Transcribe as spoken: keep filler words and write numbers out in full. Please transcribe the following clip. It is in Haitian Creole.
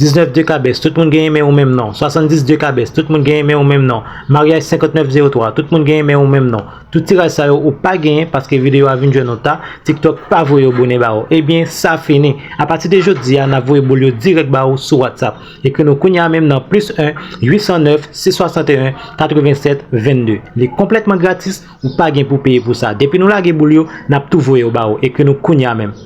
Diznèf de kabès, tout moun genyen men ou menm non. Swasanndis de kabès, tout moun genyen men ou menm non. Maryaj senkantnèf zewo twa, tout moun genyen men ou menm non. Tout tiraj sa yo ou pa genyen paske videyo a vin jwenn ou ta, TikTok pa voye yo bone ba ou. Ebyen, sa fini. Apati de jodi a, n ap voye boul yo dirèk ba ou sou WhatsApp. Ekri nou kounye a menm nan plis en, uit san nèf, sis swasanteyen, katrevennsèt, vennde. Li konplètman gratis, ou pa gen pou peye pou sa. Depi nou lage boul yo, n ap tou voye yo ba ou. Ekri nou kounye a menm.